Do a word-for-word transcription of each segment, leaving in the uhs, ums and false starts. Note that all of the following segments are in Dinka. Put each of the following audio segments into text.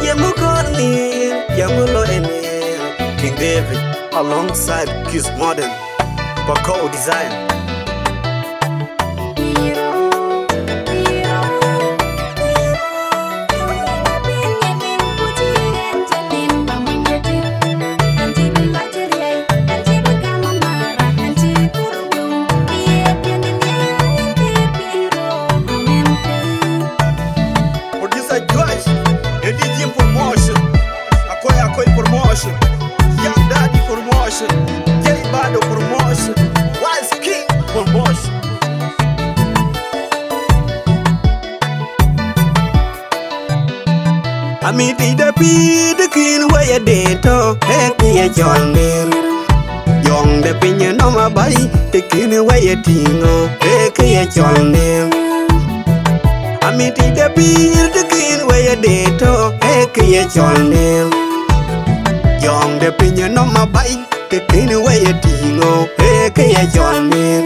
Yeŋö kɔɔr nhïïm, yeŋö loi nhïïm. King David alongside Kiss Modern, Pakou Design. Producer Josh, A D J Promotion, Akoi Akoi Promotion, Young Daddy Promotion, J Bado Promotion, Wise King Promotion. Amit de pïïr de kïn wei ade tɔ, ee kë ye cɔl ner. Yɔŋ de piny nɔm abai, de kïn wei ye tïŋ ɔ, ee kë ye cɔl ner. Amit de pïïr de kïn wei ade tɔ, ee kë ye cɔl ner. Yɔŋ de piny nɔm abai, ke kën wei ye tïŋ ɔ, ee kë ye cɔl ner.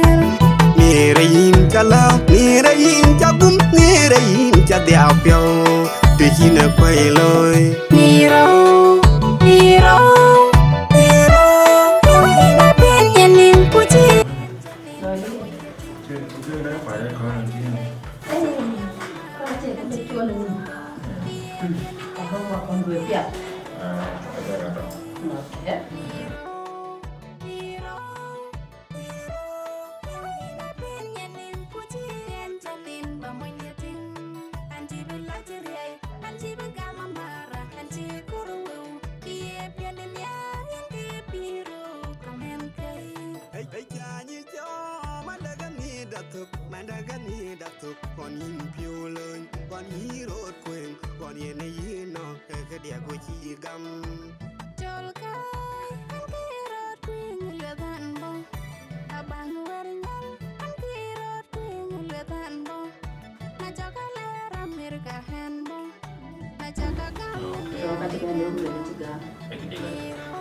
Ner yïn ca lääu, ner yïn ca gum, ner yïn ca dhiau piɔ̈u, të cïn ë kuɛi looi. Niro, niro, niro, yïn ë ben ye nim ku cï. Okay. Hey, hey, can you tell my leg and need a took, my leg and need a took, on in pure line, on in road queen, on in a year now, a good year, good year, gum. Jol kai, an ke rot kueŋ lueth an bɔ̈. Aban wär nyal, an ke rot kueŋ lueth an bɔ̈. Na jɔk a lɛɛr America an bɔ̈. Na jɔk a gam. So ka cï bɛ̈n lok luel cï gam.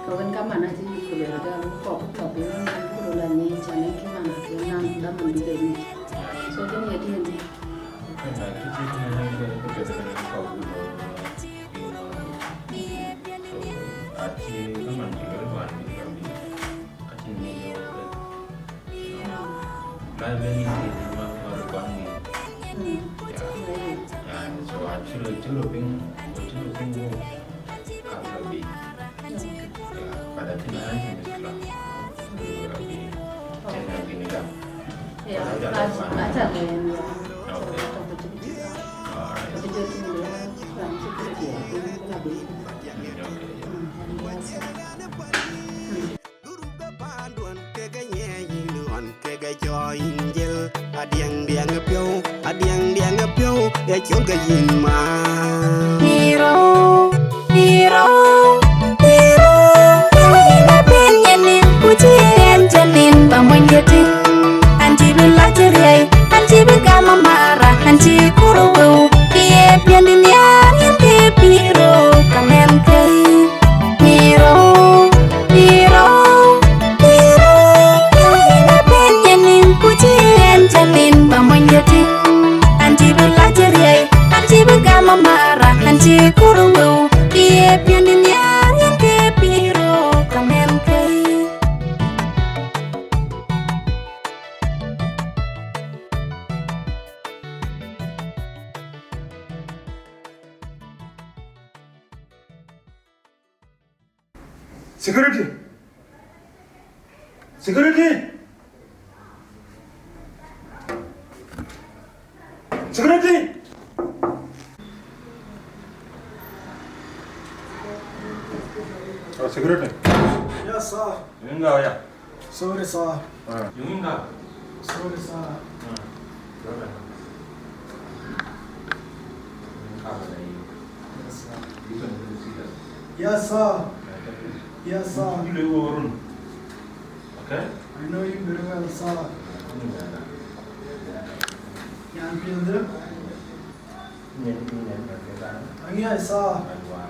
Ka wën ka man acï ku luel gal kɔk tɔ piny ku röl anyic can en kï man apiɛth nɔn dhaman bï ke nyic. So kënë ye tiɛ̈n dï. Gurup ke paanduɔn keke nyiɛɛi yïn ɣɔn keke jɔ yïn jël. Adiɛŋ diɛŋ ë piɔ̈u, adiɛŋ diɛŋ ë piɔ̈u, ye col ke yïn maan. Niro, niro, niro, yïn ë ben ye nim, ku cï en cï nim ba mony ye tïŋ. An cï bï lac riɛi, an cï bï gam amara, an cï kur wëu, kë ye piɛ̈n nhiaar yïn ke pïïr ë ka mɛn kei. Niro, niro, niro, yïn ë ben ye nim, ku cï en cï nim ba mony ye tïŋ. An cï bï lac riɛi, an cï bï gam amara, an cï kur wëu, kë ye piɛ̈n nhiaar yïn ke pïïr ë ka mɛn kei. Security! Security! Security! Oh, security. Yes, sir. Yïn ŋa ya? Sorry, sir. Ah. Yïn ŋa? Sorry, sir. Ah. Sorry. Yïn ŋa ya? Yes, sir. Yïn ŋa ya? Yes, sir. Yes, sir. Yïn le wo run. Okay? I know you very well, sir. Yïn ŋa ya? Yan piɛ̈n dë? Nyin, nyin, nyin, nyin, nyin. Aŋiɛc, sir. Aiwa.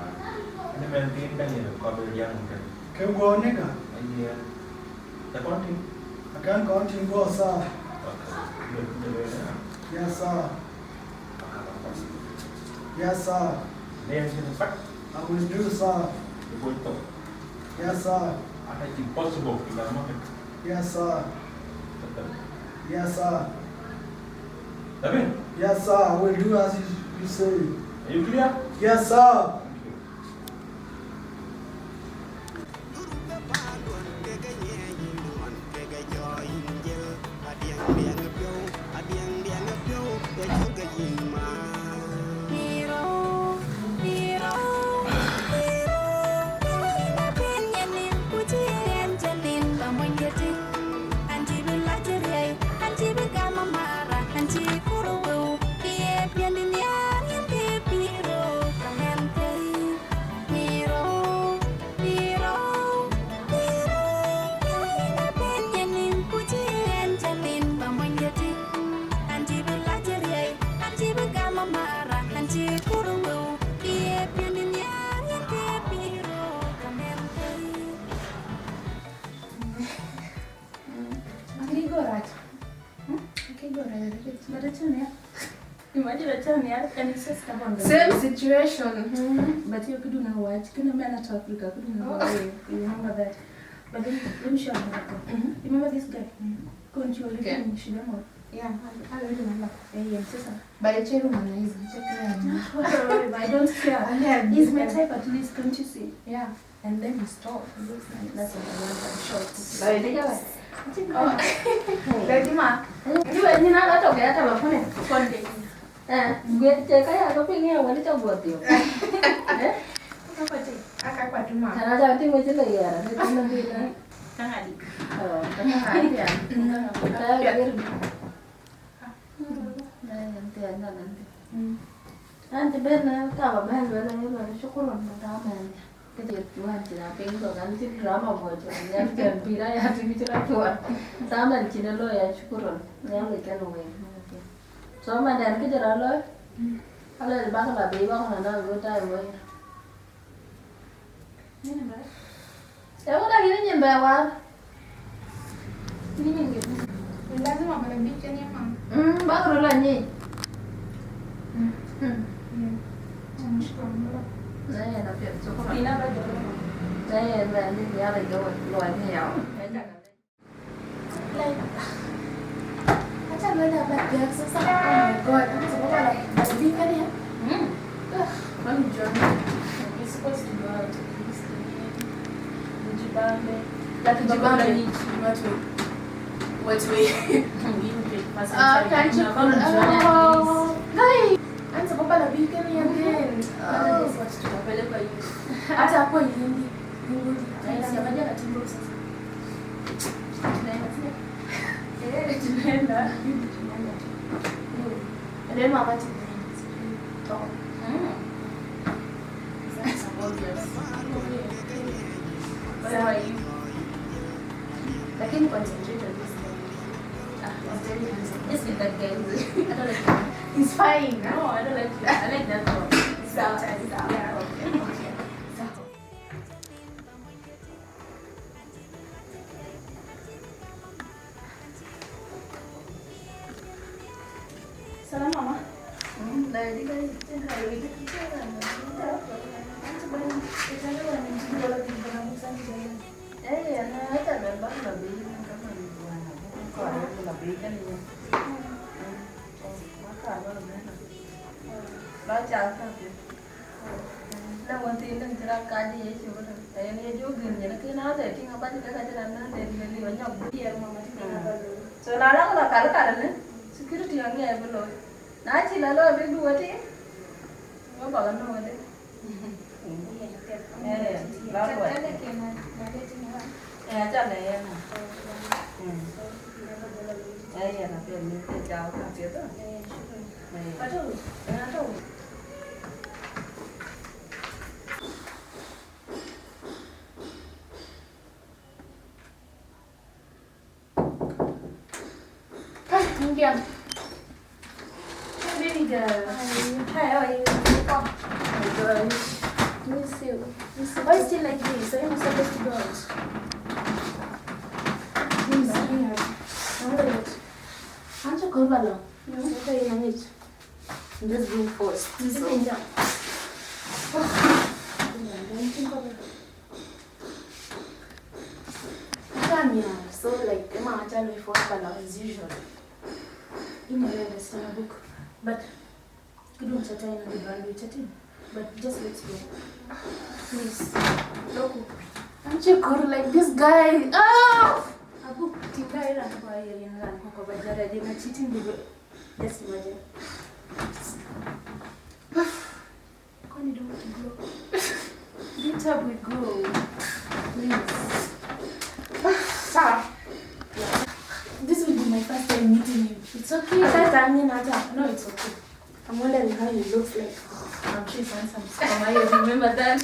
Ni mɛn thiin ka nyin kɔp ë riɛŋ kën. Ke guɔ ni ka? Aye. Ca kɔn tïŋ? I can continue, sir. Yes, sir. Yes, sir. I will do, sir. Yes, sir. Yes, sir. Yes, sir. Yes, sir. I will do as you, you say. Are you clear? Yes, sir. Akëc go rac. Hmm? Akëc go rac, akëc. But acä nhiar. Imagine acä nhiar, and it's just stubborn. Same situation. Hmm. But you couldn't know what. Couldn't man at Africa. Couldn't know what. You remember that. But let me, let me show you another thing. Hmm. Remember this guy? Hmm. Couldn't you really shoot him up? Yeah, I, I really remember. Eh, yeah, sasa. But I tell you, man, he's a check. I don't care. He's my type at least, can't you see? Yeah. And then he stopped. He looks like, that's what I want. I'm shocked. But I think I was. Lazima. Ndio nyina hata ukiata mafune konde. Eh, gwe te kaya ko pinge wali to gotio. Eh? Akakwate, akakwatuma. Kana ta ti mo chile yara, ni tuna bila. Tangadi. Oh, tangadi ya. Tangadi. Tangadi. Tangadi. An cï bɛ̈n, ka ba bɛ̈n lueel, aye lueel, shukran, ba gam ɛn. Kë cï wään cïn a piŋ kɔ̈k, an cï drama bɔ̈ cï wään, an cïn pïïr aya tïŋ cï rɔt cuɔt. Thaman cïn ë looi, an shukran, Nhialic kën wëi. So man dɛn kë cï rɔt looi, alɛl bak la bï bak na na good time wëi. Ee, wala yïn nyin bɛ war. Yïn nyin gɛ̈t. Lazima bala bï kën ye man. Mm, bak röt la nyic. Mm. Mm. Mm. Mushkila mala. Na yɛn apiɛth, shukran. Pina ba jɔ. Na yɛn bɛ ni ya la jɔ wa, lo ni ya. Like, acha nenda ba dia sasa. Oh my God, I'm so bad. Like, big idea. Mm. Ugh. Kwani John, you're supposed to go out at least. Ujibambe. Like, Ujibambe. Ujibambe ni watu. Watu. Yini pe pasa. Ah, can't you? Kwani John, at least. Guy, I'm so bad. Big idea again. Oh. That is what to. Pelekwa youth. Hata kwa yindi. Yindi. Yes, ya maji anatimbo sasa. Tunaenda, sio? Eh, tunaenda. Tunaenda. Mm. Ndio mama tu. Oh. Mm. That's obvious. Where are you? Lakini concentrate on this guy. Ah, he's very handsome. Just leave that guy. I don't like him. He's fine. No, I don't like him. I like that one. Sawa, sawa. Yeah, okay, okay. Sawa. Salam, mama. Mm, la diga, eh, ana hata baba bi kama ni bwana, kwa la bi kama ni. Mm, kwa kwa la. Ba cha ka. Na wën thiin däŋ cï rɔt kac ye cök ëtök, ke yen ye jɔ gïn nyin, ke na le tïŋ abac ke ka cï rɔt nän den ke liu anyɔk bï. So na lɔk la kal kal ënë, security aŋiɛc bï looi. Na cï la looi bï du ëtï, we bä ke nööŋ ëdë. Eh, la luɔi. Eh, aca le yen. Mm. Eh, yen apiɛth ni ke jam ka piɛth. Eh. Hi, India. Baby girl. Hi. Hi, how are you? Oh my gosh. Miss you. Miss you. Why still like this? Are you not supposed to go out? Miss you. Hold on. No, okay, I need. I'm just being forced. This is so dangerous. Come here. So, like, Emma actually forced Bala as usual. You might understand a book, but you don't chat in the band with chatting. But just let's go. Please. Look. I'm sure like this guy. Ah! Abu, tinga ira kwa yeri na kwa kwa jara dina cheating. Just imagine. Kwani don't want to go? Get up, we go. Please. Sir. This will be my first time meeting you. It's okay. Sasa, mimi naja. No, it's okay. I'm wondering how he looks like. I'm sure he's handsome. Kama hiyo, remember that.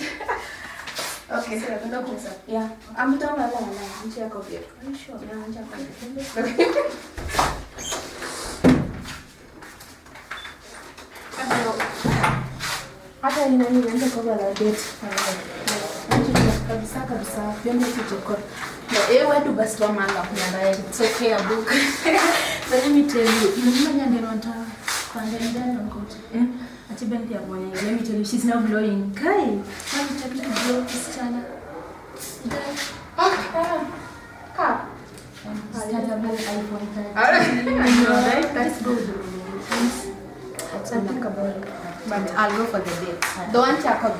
Okay. So, no, sir. Yeah. I'm done. I'm sure. Are you sure? Yeah, I'm sure. Hata ina ni nenda kwa la date. Kabisa, kabisa, pende kitu kwa. Na ewe du basi wa manga kuna rae. It's okay, Abu. But let me tell you, you know, manya ndio nta. Pande ndio nta. Mm. Ati ben pia mwana. Let me tell you, she's now glowing. Kai, why you take me to glow this channel? Ah, ah, ah. Start up with iPhone thirteen. Ah, I know, right? That's good. Thanks. But I'll go for the date. The one Jacob.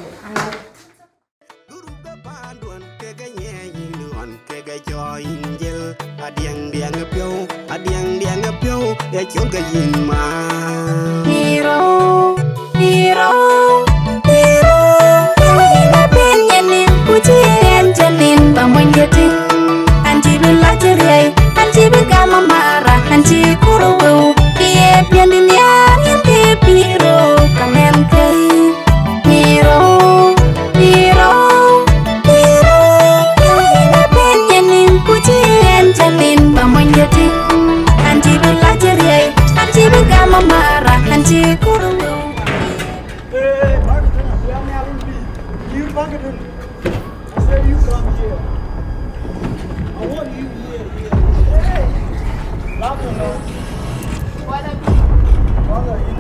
Kega join jil, adiang diang piu, adiang diang piu, ya chul ga yin ma. Hero, hero, hero, ina pen yenin, kuchi en jenin, ba mun jetin. Anji bi lajiri, anji bi gama mara, anji kuru weu, kiye pian di niar, yin ke piro, kamen kei. Hero, hero, hero, ina pen yenin, kuchi en jenin, ba mun jetin. Anji bi lajiri, anji bi gama mara, anji kuru. Hey, Mark, come on, we are now in B. You back it in. I say you come here. I want you here, here. Hey! Laugh and laugh. What a— What a—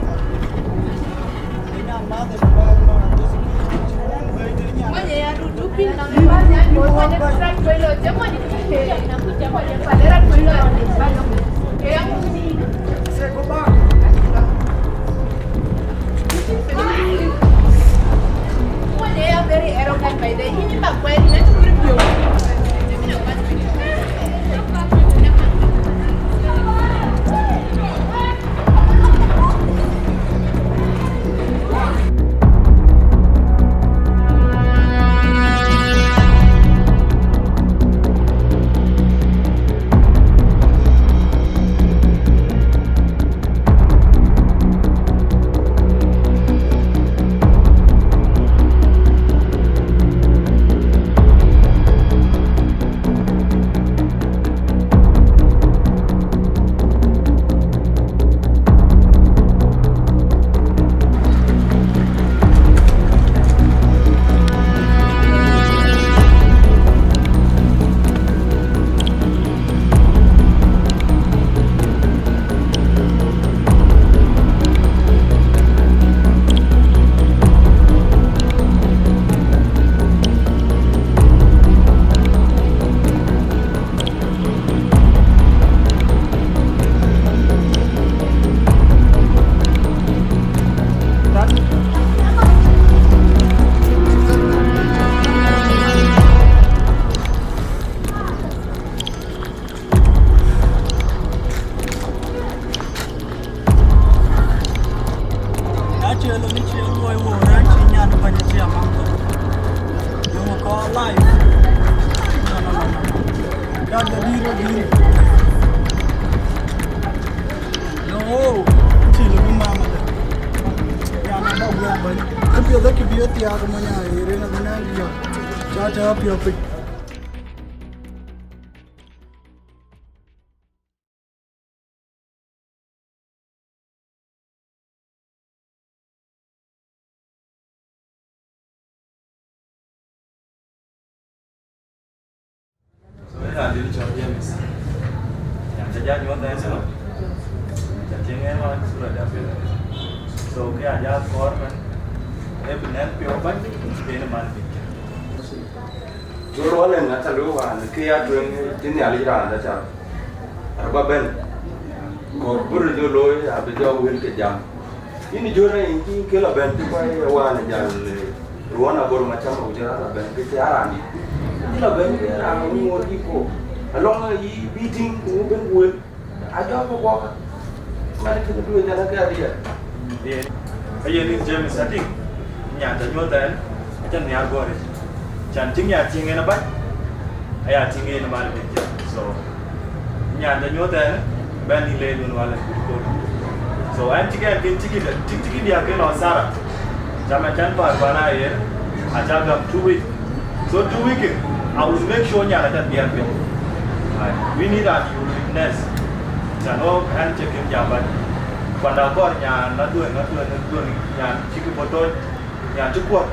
Say, go back. They are very arrogant by the way. Acie lɔ ni cie luɔi wɔ rɛ̈n cï nyan bäny acie maŋ thok. Yöŋ kɔɔr live. No, no, no, no. Dak de dïïr ë dïïr. No, cï lɔ bï mama de. Ya na ba guɔ bäny. Kë piɛth akï bï ë thiaak mony aa ɣer en abï nɛ̈k yɔ̈k. Ca tɛ̈ apiɔ̈k piny. So, ë raan dït cɔl James. Yan ca jal nyuɔɔth dhɛn cï lɔ. Ŋɛn wan sura da piny. So, ke a ja kɔɔr man, e bï nɛn piɔ̈u bäny, ke në man bï. Jɔl wal en ata lo wan, ke ya tueŋ, cï Nhialic raan da ca. Arba bɛ̈n. Kɔɔr bï röt jɔ looi, abï jɔ wël ke jam. Yïn jɔl en cï ke la bɛ̈n, cï kɔc wan jal, eh, ruɔn abor macam, ku jɔl la bɛ̈n, ke cï a raan dït. Cï la bɛ̈n, ke raan ŋuɔt dït ko. Alɔŋ yï bï tïŋ, ku bɛ̈n ku wël. Ajɔk ku guɔk. Man kën duëë jana ke adiɛɛr. Yen. Ayen in James Atik. Nyan ta nyuɔth ɛn. Acan nhiar gɔɔric. Can cï nyan tïŋ en abac. Aya tïŋ en mal bï jam. So, nyan ta nyuɔth ɛn. Bɛn ni le nun wala kut kut. So, ɛn tikɛn kin tiki de. Tik tiki dia ke lɔ Sara. Jama can par bana yen. Aca gam two week. So two week, I will make sure nyaka ta biar piny. Right. We need a witness. Can all hand check him jamba. Kwanda kɔɔr nyan na duɔn, na duɔn, na duɔn, nyan cï kï bɔ̈ tɔ̈c, nyan cï kuɔt.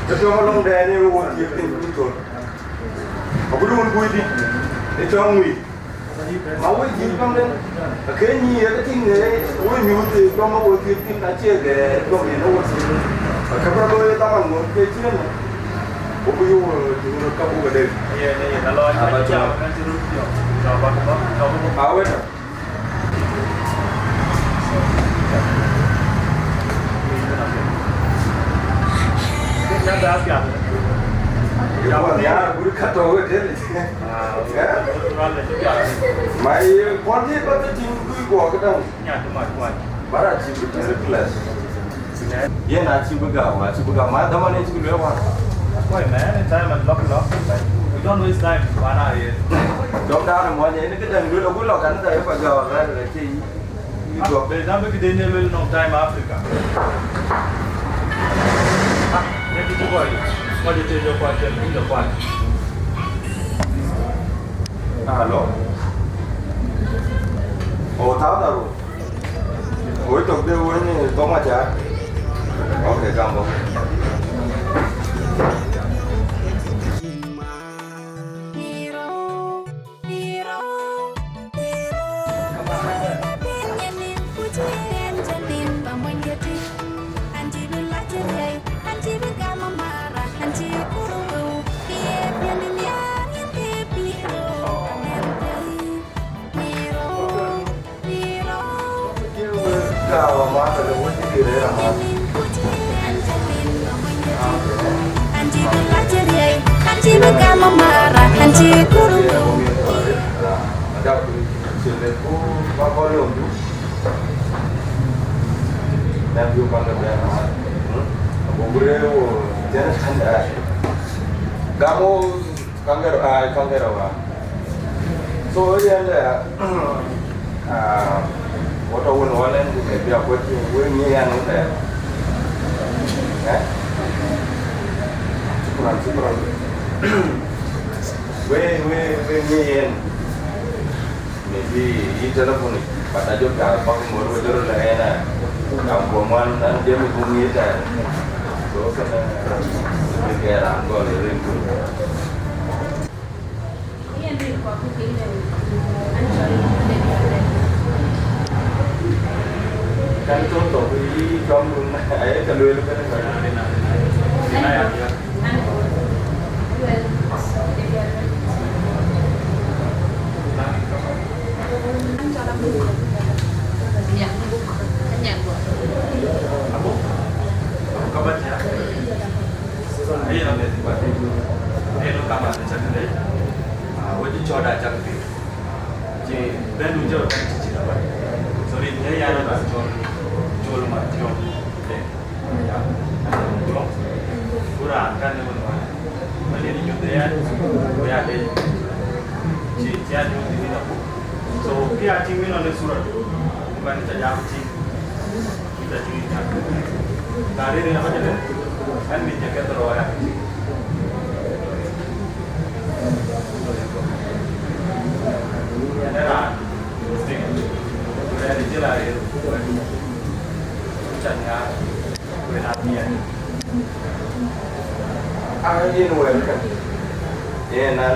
Ë piɔ̈u alɔŋ dɛɛn ë wɔ thiëëk thïn ku thol. Agudu wun kuc dït, ë cɔŋ wïc. Ma woi jïïr dɔm den, ke nyïïr ke tïŋ, eh, woi nyuuth, eh, dɔm woi thiëëk thïn, acie ke dɔm yen woi thiëëk. Ka bä looi dhaman ŋot ke cïn. Wo ku yöök, eh, tïŋ röt ka buk ade. Yen, yen, alɔ, aba cɔl. Aweta. Yöök ya, guri ka tɔ̈ wek tëlë. Ah, okay. Eh? Ma ye pɔ̈l ye bä ke tïŋ, du guɔ ke däŋ. Bara cï bï tëlë plus. Yen a cï bï gam, a cï bï gam. Ma dhaman ë cï bï lueel wan. Kɔc, man, in time and luck, luck. We don't waste time, wan a ye. Dɔm dan mɔny, yen ke däŋ lueel, agut lɔ kanitha ye kɔc gam, rɛ̈ɛ̈r rɛ̈ɛ̈r cï yï. Yï gɔ̈k. Be däŋ bï këden ye lueel nɔm time Africa. Ah, ye kï cï kɔc, kɔc ye tëë jɔ kuat, tëë jɔ kuat. Alo. O, thaw dharu. Woi tök de woi ni thok ma ca. Ok, gam bɔ̈. Gamo Kangero, ai, Kangero wa. So, yɛn dɛ, ah, wata wun walen ku me bia kuat ki, we ni yan wun dɛ. Eh? Shukran, shukran. We, we, we ni yan. Maybe yï telephone, but I just got back more with the line. I'm from one and Jimmy Bumi. So, can I get a call? Kan tɔ̈ tɔ̈ ku yï cɔm dun, ayek ke lueel kënë kɔc. Abuk, abuk ka bä tiaŋ. Ayen ameth kuat. Ayen kamat cak de. Ah, we cï cɔɔt a cak piny. Cï bɛ̈n du jɔl bɛ̈n cï cït abac. So rin ye yan raan cɔl, cɔl Matiɔm Deng. Ya. Ku raan kan ë wën wën. Wën ë nyuth ë yan, ku ya de. Cï, cï ya nyuth ë wïn abuk. So, kë ya tïŋ wïn ënɔn ë sura du. Ku man ca jam tïŋ. Ita tïŋ ita. Na rin ina bajade. An min ja kethero ya. Era. Era jela ya. Chanya. Ku na biya. Ah, yen wɛl ka. Yen an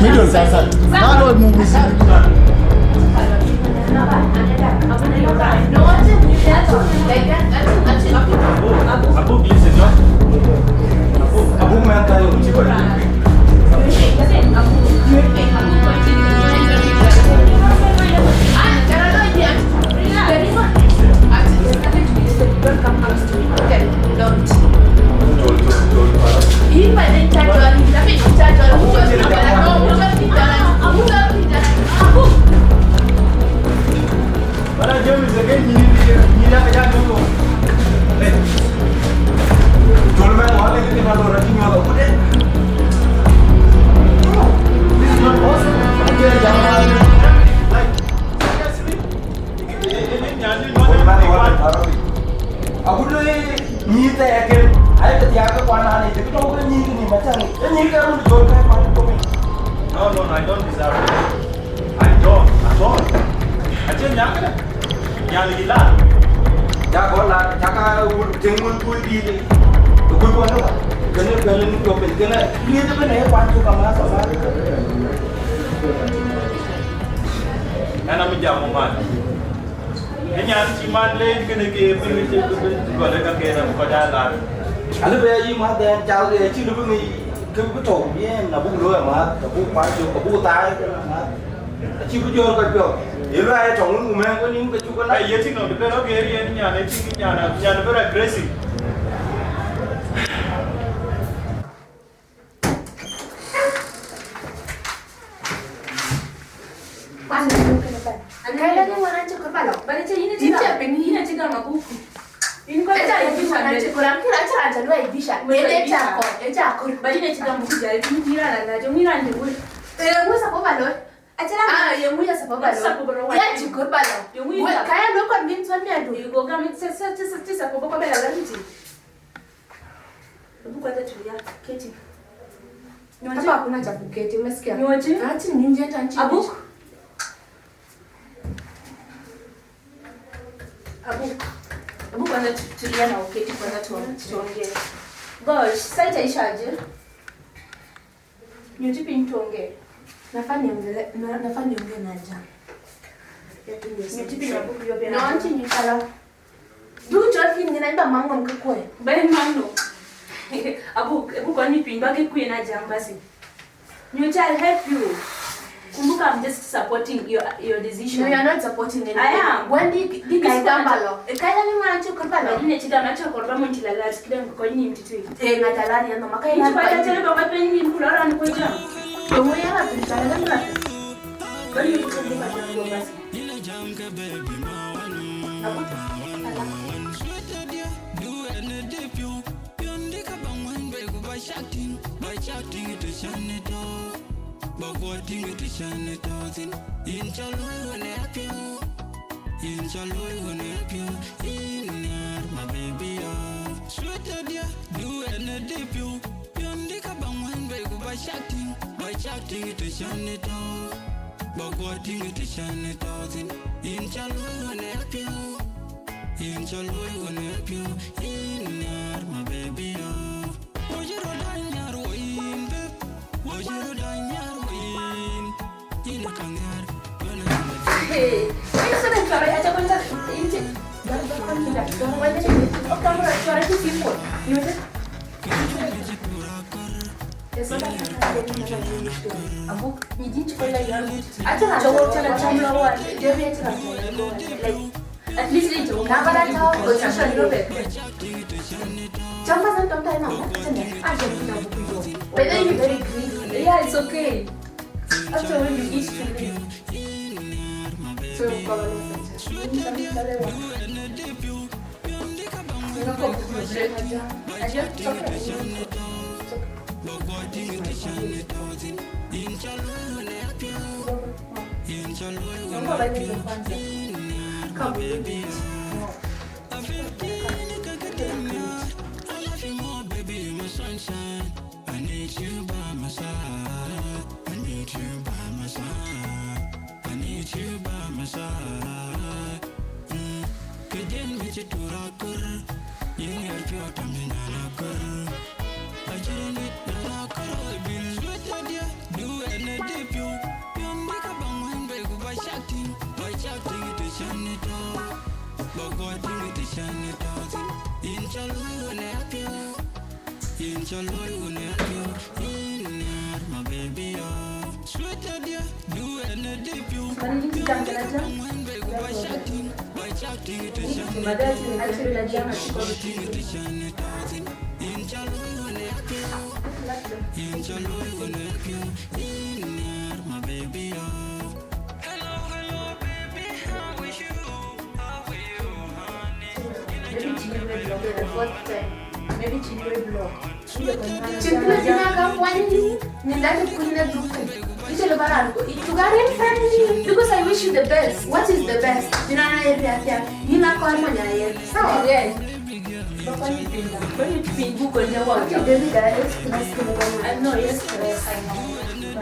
Middle sasa. Nalo mumisi. Agut lɔ nyïïr thɛɛr ken, ayek thiaak ke kuan an, ë tök ke nyïïr ke nïm acaŋ, ke nyïïr ke run jɔl ke kuan ke piny. No, no, no, I don't deserve it. I don't, at all. Acie nyan kënë. Nyan yï lat. Ja gɔl lat, caka wun, tiŋ wun kuc dïït. Kuc kuan ke kuan. Kënë, kënë ni jɔ piny, kënë, lieth ëbën ë kuan cuk amäth, amäth. Ɛn amï jam ëman. Ë nyan cï man leec kënë ke bï ŋic cï bï gɔl ë ka ke rɛm kɔc aa lar. Alë bë yï mäth ɛn cal ke cï lëbï ŋic ke bï tɔ̈u yen abuk looi amäth, abuk kuany cök, abuk thaai kënë amäth. Acï bï jɔ̈ɔ̈r kɔc piɔ̈u. Ye luɔi ë tɔŋ wun ku mɛ̈ɛ̈ŋ wën yïn ke cuk ëlä. Ye tïŋ nɔm de bɛ̈n rɔt ɣer yen nyan, ë tïŋ nyan, nyan very aggressive. Kɛ̈lɛ̈n ë ŋuan acï kɔ̈r ba lɔ. Bä de cï yïn ë cï gam, yïn ë cï gam abuk. Yïn kɔc ë cï yïn ë cï gam, acï kɔ̈r, akïr acï raan cä luɔi bican. Meth ë cï akɔ̈r, ë cï akɔ̈r. Bä yïn ë cï gam buk jäl, yïn yïn raan la, jɔ yïn raan de wul. Ee, ŋu support ba lɔ? Acï raan. Ah, ye ŋu ya support ba lɔ? Support ba lɔ. Ya cï kɔ̈r ba lɔ. Ye ŋu ya? Ka ya lɔ convince wan ya du. Ye go gam cï, cï, cï, cï support ba kɔ̈r ba lɔ rin cï. Abuk kwanza tulia, keti. Nyuɔ̈c. Hapa hakuna cha kuketi, umesikia? Nyuɔ̈c. Acha ninje tanchi. Abuk. Abuk. Abuk kwanza tu-, tulia na uketi kwanza tuong-, tuongee. Gosh, sasa itaishaje? Nyuɔ̈c piny tuongee. Nafaa niongele-, na-, nafaa niongee na Ajam. Nyuɔ̈c piny abuk yo bena. No, nchi nyuchala. Du cɔl kïn ŋic ba maŋ nɔm ke kuɔi. Ba yïn maŋ nɔm. Abuk, abuk kɔn ni piny ba ke kuën Ajam basi. Nyuɔ̈c, I'll help you. Kumbuka, I'm just supporting your, your decision. No, you're not supporting anything. I am. When did, did I come along? Kaya ni mwana chokor balo. Ni ne chida ma chokor ba mun chila la chida ko ni mtitui. Eh, na talani ya mama kaya. Ni ba ta tele ba ba ni kula ran ko ja. Ko mo ya la tun kala la. Ko ni ko ni ba ta ko basi. Abuk. Tïŋ të cän ë tɔ̈, bä guɔ tïŋ të cän ë tɔ̈ thïn. Yïn cä luɔi wën ë piɔ̈u, yïn cä luɔi wën ë piɔ̈u, yïn nhiaar, my baby, oh. Sweet adiɛ, du ɛn ë dï piɔ̈u, piɔ̈ndï ka bä ŋuɛ̈n bei ku bä cak tïŋ, bä cak tïŋ të cän ë tɔ̈, bä guɔ tïŋ të cän ë tɔ̈ thïn. Yïn cä luɔi wën ë piɔ̈u, yïn cä luɔi wën ë piɔ̈u, yïn nhiaar, my baby, oh. Wacï röt anyar wɔ yïn, babe. Wacï röt anyar wɔ yïn. Yïn ë ka nhiar, wën ë ka nhiar. Hey, wacï röt anyar wɔ yïn, babe. Wacï röt anyar wɔ yïn, babe. Abuk, ni jinsi kwa la yangu. Acha na chakula chakula wa, ndio mimi tuna. Like, at least ni chakula. Na baada ya position ndio be. Chamba sana tamta ina. Acha ni na buku yo. Whether you very greedy. Yeah, it's okay. Acha wewe ni ishi tu. So kwa wale sasa. Ni chakula leo. I need you by my side. I need you by my side. I need you by my side. Mm. Këden mi cï tur akör, yïn ɣer piɔ̈ɔ̈th tɔ̈ mi nyan akör. Acï röt nït nyan akör ɣɔi bil. Sweet adiɛ, du ɛn ë dï piɔ̈u. Piɔ̈ndï ka bä ŋuɛ̈n bei ku bä cak tïŋ, bä cak tïŋ të cän ë tɔ̈. Bä guɔ tïŋ të cän ë tɔ̈ thïn. Yïn cä luɔi wën ë piɔ̈u. Yïn cä luɔi wën ë piɔ̈u, yïn nhiaar, my baby, oh. Sweet adiɛ, du ɛn ë dï piɔ̈u. Piɔ̈ndï ka bä ŋuɛ̈n bei ku bä cak tïŋ, bä cak tïŋ të cän ë tɔ̈. Bä guɔ tïŋ të cän ë tɔ̈ thïn. Yïn cä luɔi wën ë piɔ̈u, yïn cä luɔi wën ë piɔ̈u, yïn nhiaar, my baby, oh. Hello, hello, baby, how are you? How are you, honey? Maybe she didn't block the first time. Maybe she didn't block. Cïn kë cïn a ka kuany ni, ni that is kuny na duk. Icë lë baran ko, it you got in friend ni, because I wish you the best. What is the best? Yïn ana ye pia pia. Yïn a kɔn mo nya ye. Sawa. Yeah. Ba kɔn ni pinda. Ba ni pinda ko ne wa. Okay, baby, that is stress. I know, yes, stress. I know. But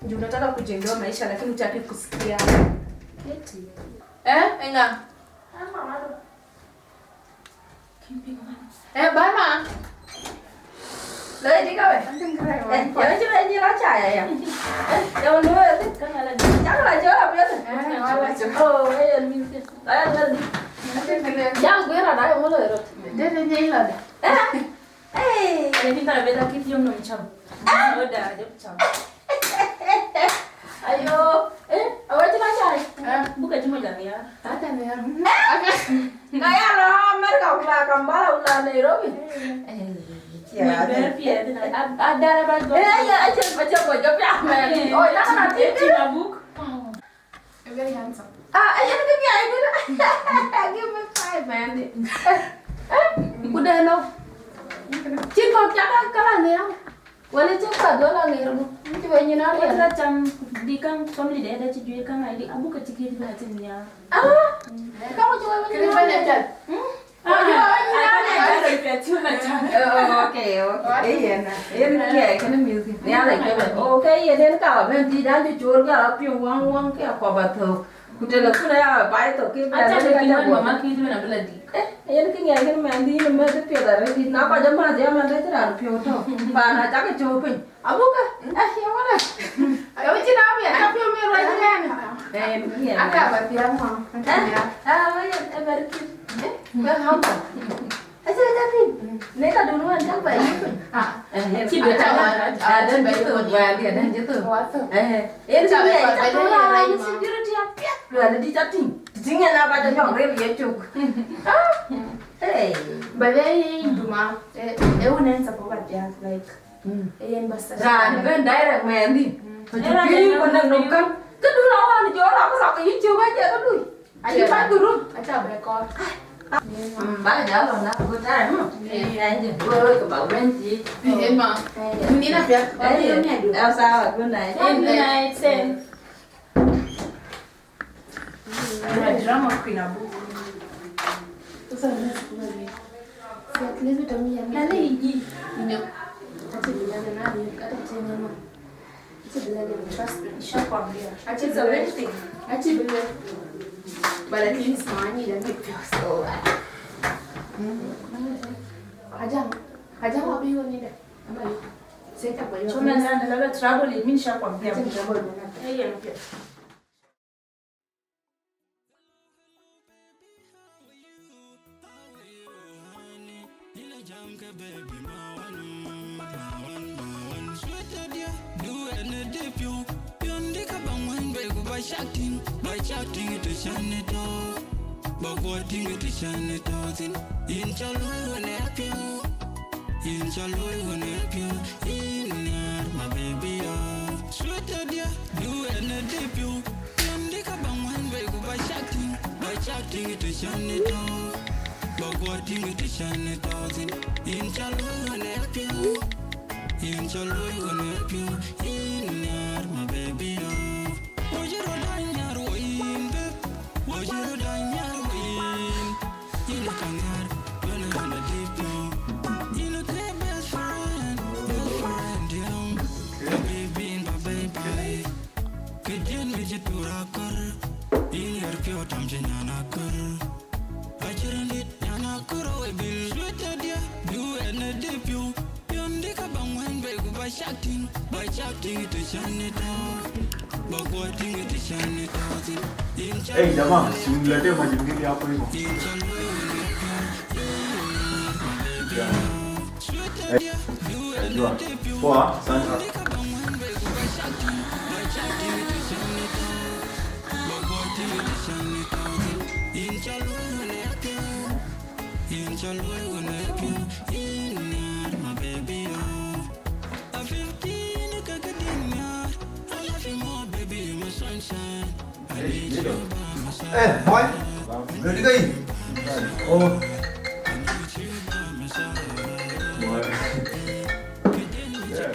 Juu nataka kujengewa maisha lakini hutaki kusikia. Eti. Eh, enga. Eh, bana. Lo edi kawe. Eh, yo jira jira chaya ya. Eh, yo lo edi. Kana la. Chakula cho pia. Eh, wala cho. Oh, eh, yo ni. Aya lo edi. Jam gwera na yo lo ero. Dede nyei lo da. Eh. Hey! Lakini kana beta kiti yom nom cham. Ah! Oda, dem cham. Ayo, eh, awajina chai. Ah. Buka chimo jamia. Hata ni ya. Kaya lo Amerika, ula Kampala, ula Nairobi. Eh, ya, ber pia dina. Adara ba go. Eh, ya, acha, acha go go pia. Oh, na na ti. Tina buk. Very handsome. Ah, ayen kë piac kënë. Give me five, man. Ku dɛn nɔ. Cïn kɔ̈k cak ka la nhiaar. Wala cïn ka dhɔl aŋer ŋö? Cï wëny nyin ariɛl. Wala cam di kaŋ family de da cï juëc kaŋ ai di abu ka cï kït bï atin nhiaar. Ah. Ka wëc wëny nyin ariɛl. Hmm? Ah, okay, okay. Eh, yen na. Yen kë, kënë music. Nhialic ke bɛ. Okay, yen en ka ba ben ti dan ju chol ga piu wang wang ke ko ba tho. Ku telephone ya ba to ke ba. Acha de kin mama ki de na bla di. Eh, yen kë ngai kën man di ni ma de piu da re di na ko jama de man de ran piu to. Pa na ta ke cho pin. Abuka, eh, ya wala. Ayo, cïn a miɛt, ka piɔ̈u miɛt ruac ënɛn. Eh, miɛt. Aka ba piɛth mɔ. Eh, ah, wala, eh, very cute. Eh, well, how come? Acie, acie, acie. Ne ka dun wan jak ba yök piny. Ah, eh, eh, cï bï aca wan, aca, aca, adan ba cï yök thök, piny. Ba di, adan cï thök. Wa thök. Eh, eh. En aca bï ba, ya, ba ca de dun ran rai ma. Security apiɛth. Luɛl di ca tïŋ. Tïŋ en aba ca nyɔk rel ye cuk. Ah, hey. Ba de ye induma. Eh, eh, unen support ba piath, like. Mm. Eh, yen ba sa. Ran ben direct man di. Mm. Ko ci pi ko na no kam. Ke dun wan jɔ ra ko ra ko yi cuk aje ko dui. Are you back to room? Acha be call. Mm, ba ja lo na good time, huh? Yeah. Thank you. Go, go, go, ba wen ti. Yeah, ma. Thank you. Ni na pia. Thank you. Yeah, sawa, good night. Good night, same. You're a drama queen, Abu. Sasa ni siku nani? Si at least utamia. Nani ingi? Ndio. Acha bila na nani, hata tena ma. Acha bila, trust me. Nishakwambia. Acha bila. It's a real thing. Acha bila. But at least money, let me feel so bad. Ajam. Ajam, wapi hiyo nida? Ama hiyo. Sasa kwa hiyo. Chuma sana, labda trouble, mimi nishakwambia. Acha trouble, mwana. Eh, yeah, yeah. Yïn cä luɔi ɣön ë piɔ̈u, yïn cä luɔi ɣön ë piɔ̈u, yïn nhiaar, my baby, oh. Sweet Teddy, du ɛn ë dï piɔ̈u, yɛn dï ka ba ŋuɛ̈n bei ku ba cak tïŋ, ba cak tïŋ të cän ë tɔ̈, ba guɔ tïŋ të cän ë tɔ̈ thïn. Yïn cä luɔi ɣön ë piɔ̈u, yïn cä luɔi ɣön ë piɔ̈u, yïn nhiaar, my baby, oh. Wɔ cï röt dany nhiaar wɔ yïn, babe, wɔ cï röt dany nhiaar wɔ yïn. Yïn ë ka nhiaar, yïn ë ɣön ë dï piɔ̈u. Yïn ë ke best friend, best friend diɛ̈u. Baby, yïn ba bɛ̈i baai. Kë diɛ̈n mi cï tuur akɔ̈r, yïn ɣer piɔ̈u tɔ̈m cï nyan akɔ̈r. Acï röt dït nyan akɔ̈r we bil. Sweet Teddy, du ɛn ë dï piɔ̈u. Yön dï ka ba ŋuɛ̈n bei ku ba cak tïŋ, ba cak tïŋ të cän ë tɔ̈, ba guɔ tïŋ të cän ë tɔ̈ thïn. Yïn cä Hey, jama, sim la de ma jin gidi apo imo. Yïn cä luɔi ɣön ë piɔ̈u, yïn ë ɣön ë dï piɔ̈u. Sweet Teddy, du ɛn ë dï piɔ̈u. Poa, san. Yön dï ka ba ŋuɛ̈n bei ku ba cak tïŋ, ba cak tïŋ të cän ë tɔ̈, ba guɔ tïŋ të cän ë tɔ̈ thïn. Yïn cä luɔi ɣön ë piɔ̈u. Yïn cä luɔi ɣön ë piɔ̈u, yïn nhiaar, my baby, oh. A fifteen ka ke din nhiaar. I love you more, baby, you're my sunshine. I need you by my side. Eh, boy. Ready, guy? Oh. I need you by my side. Boy. Yeah.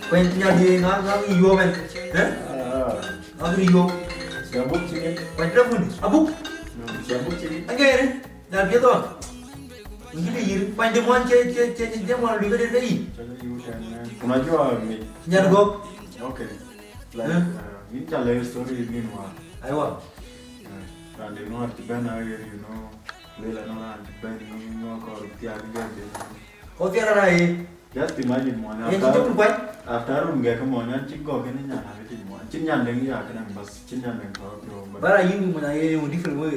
Kuany nya di ŋa ŋa ŋi yuɔp ɛn. Eh? Ah. Ŋa ŋi yuɔp. Siabuk ciki. Kuany telephone. Abuk. Hmm, siabuk ciki. Agere. Na piɛth ɔ. Ngi de yir. Kuany de muɔn cɛ cɛ cɛ cɛ muɔn lui kede de yi. Cɛ de yir kɛn, eh. Kuna jua mi. Nyan gok. Okay. Like, eh, uh, yïn ca lɛ̈k story yïn nin wäär. Aiwa. Eh, raan de nuɔɔr cï bɛ̈n aɣer, you know, lueel anɔŋ raan cï bɛ̈n, you know, kɔɔr thiaak gɛ̈t de. Kɔɔr thiaak raan aɣer. Just imagine, mony, yen cï after, jɔk kuany. After run gɛ̈k mony, an cï gɔ̈k kën nyan arëtic mony. Cïn nyan dɛ̈ŋ ya këdäŋ bas, cïn nyan dɛ̈ŋ tɔ̈ piɔ̈u bas. Bara yïn mony aɣer, yïn different way.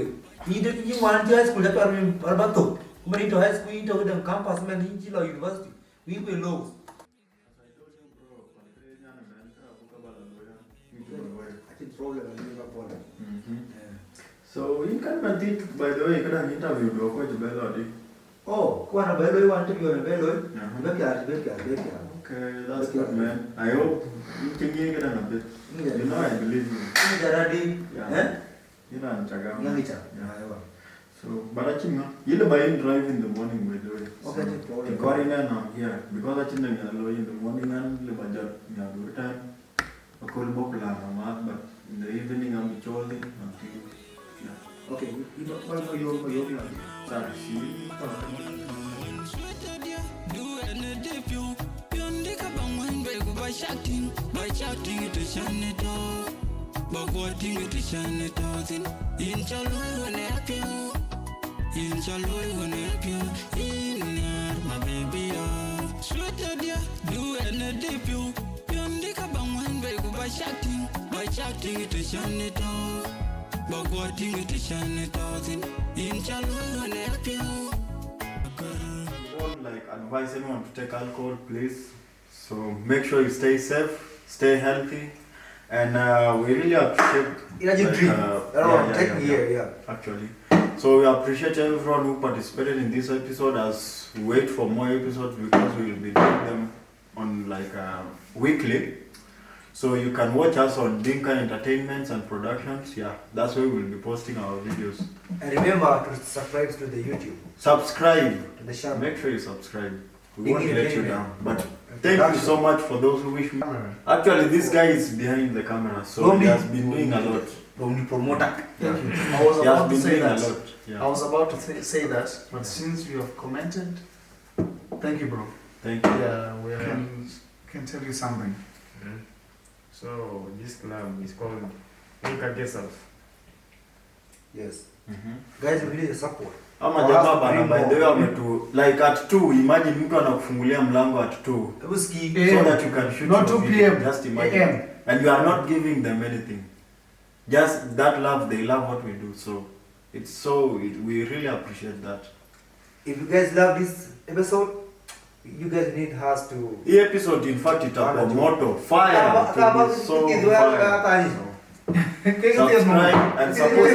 Yïn de, yïn wään cï high school, ca cuar min, cuar ba thok. Ku mën yïn tɔ̈ high school, yïn tɔ̈ këdäŋ campus, mën yïn cï lɔ university. Yïn kuc low. As I told him, bro, kɔn ke nyan ëmɛn, kë abuk aba lɔ looi, yïn cï lɔ looi. Acïn problem, yïn ba puɔl. Mhm. Yeah. So, yïn kan man thïn, by the way, këdäŋ interview du kɔc bɛ lɔ di? Oh, kuan abɛ looi, wan interview abɛ looi. Aha. Bɛ piath, bɛ piath, bɛ piath. Okay, that's good, man. I hope yïn cï ŋiɛc këdäŋ a bit. Yeah. You know, I believe you. Yïn jara di, yeah, eh? Yïn raan cak gam. Yïn cak. Yeah. Aiwa. So, but acïn ŋa, yïn lëu ba yïn drive in the morning, by the way. Okay, so, acïn problem. Kɔɔr yïn ɛn, I'm here, because acïn dɛ̈ŋ ya looi in the morning, an lëu ba jɔt nhial every time. Aköl bɔ̈ ku la na math, but in the evening, I'm closing until, yeah. Okay, you, you don't, why not you, you, you, sorry, see you. Sorry. Du ɛn ë dï piɔ̈u, yön dï ka ba ŋuɛ̈n bei ku ba cak tïŋ, ba cak tïŋ të cän ë tɔ̈, ba guɔ tïŋ të cän ë tɔ̈ thïn. Yïn cä luɔi ɣön ë piɔ̈u, In ca luɔi wën ë piɔ̈u, in nhiaar, my baby, oh. Sweet, oh dear, du ɛn ë dï piɔ̈u. Piɔ̈n dï ka ba ŋuɛ̈n bei ku ba cak tïŋ, ba cak tïŋ të cän ë tɔ̈u. Ba guɔ tïŋ të cän ë tɔ̈u thïn. In ca luɔi wën ë piɔ̈u. Don't, like, advise anyone to take alcohol, please. So make sure you stay safe, stay healthy, and uh, we really appreciate. Energy like, drink. Uh, Around yeah, yeah, ten yeah, year, yeah. Actually. So we appreciate everyone who participated in this episode. As we wait for more episodes, because we will be doing them on, like, uh, weekly. So you can watch us on Dinka Entertainments and Productions. Yeah, that's where we'll be posting our videos. And remember to subscribe to the YouTube. Subscribe. To the channel. Make sure you subscribe. We won't let you down. But thank you so much for those who wish me. Actually, this guy is behind the camera, so he has been doing a lot. From the promoter. Thank you. I was about to say that. Yeah. I was about to say, say that, but since you have commented, thank you, bro. Thank you. Yeah, we are. Can, can tell you something. Mm. So this club is called Dinka Guest House. Yes. Mm-hmm. Guys, we need your support. Ama jamaa bana, by the way, wametu, like, at two, imagine mtu anakufungulia mlango at two. Hebu sikia. So that you can shoot your video. Not two P M. Just imagine. A M. And you are not giving them anything. Just that love, they love what we do. So it's so, it, we really appreciate that. If you guys love this episode, you guys need us to. Hii episode, in fact, itakuwa moto, fire. It will be so fire. So, subscribe and support.